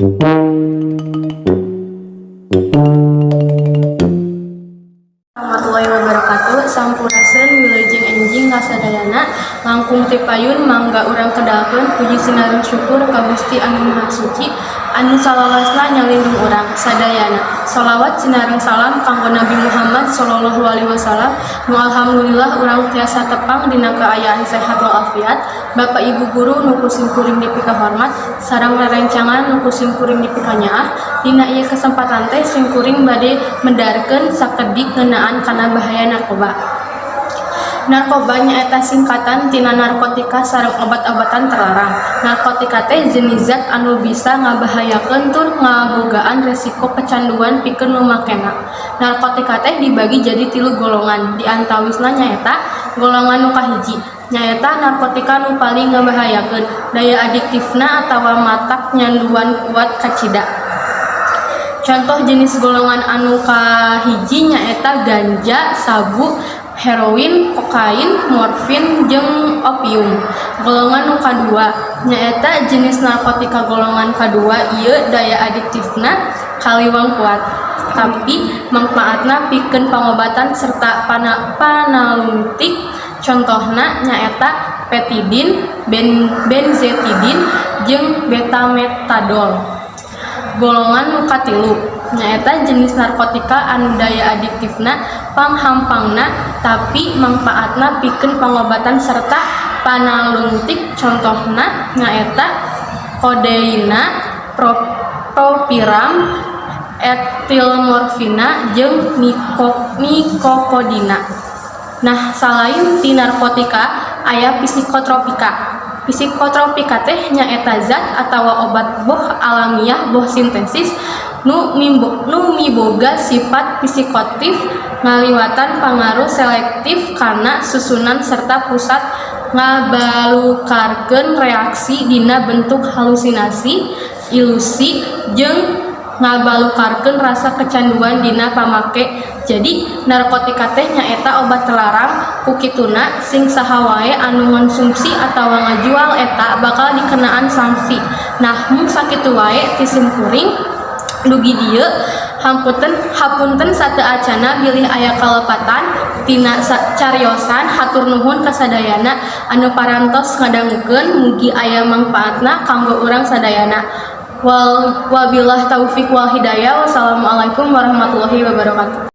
Warahmatullahi wabarakatuh. Sampurasun, wilujeng enjing kasadayana. Langkung ti payun mangga urang kedalkeun puji sinareng syukur ka Gusti Anu Maha Suci anu salawasna nyalindung urang sadayana. Sholawat sinareng salam kanggo Nabi Muhammad sallallahu alaihi wasallam nu alhamdulillah urang tiasa tepang dina kaayaan sehat walafiat. Bapak Ibu guru nu ku simkuring dipikahormat sareng rerencangan nu ku simkuring dipikanyaah, dina ieu kesempatan teh simkuring bade medarkeun sakedik ngeunaan kana bahaya narkoba. Narkoba nyaeta singkatan tina narkotika sareng obat-obatan terlarang. Narkotika teh jenis zat anu bisa ngabahayakeun tur ngabogaan resiko kecanduan pikeun nu makena. Narkotika teh dibagi jadi tilu golongan, di antawisna nyaeta: golongan nu kahiji nyaeta narkotika nu paling ngabahayakeun, daya adiktifna atawa matak nyanduan kuat kacida. Contoh jenis golongan anu kahiji nyaeta ganja, sabu, heroin, kokain, morfin, jeung opium. Golongan nu kadua nyaeta jenis narkotika golongan kadua, ieu daya adiktifna kaliwang kuat tapi mangpaatna pikeun pangobatan serta panalungtik, contohna nyaeta petidin, benzetidin, jeung betametadol. Golongan nu katilu nyaeta jenis narkotika anu daya adiktifna panghampangna tapi mangpaatna pikeun pangobatan serta panalungtik, contohna nyaeta kodeina, propiram, etilmorfina, jeung nikokodina. Nah, salain ti narkotika aya psikotropika. Psikotropika teh nyaeta zat atawa obat boh alamiah boh sintesis nu miboga sifat psikoaktif ngaliwatan pangaruh selektif kana susunan serta pusat ngabalukarkeun reaksi dina bentuk halusinasi, ilusi, jeung ngabalukarkeun rasa kecanduan dina pamake. Jadi narkotika teh nyaeta obat terlarang, ku kituna sing saha wae anu ngonsumsi atawa ngajual eta bakal dikenaan sanksi. Nah, mung sakitu wae ti simkuring dugi dieu. Hapunten, hapunten sateuacana bilih aya kalepatan tina cariosan. Hatur nuhun kasadayana anu parantos ngadangukeun, mugi aya mangpaatna kanggo urang sadayana. Wal wabillahi taufik wal hidayah, wassalamualaikum warahmatullahi wabarakatuh.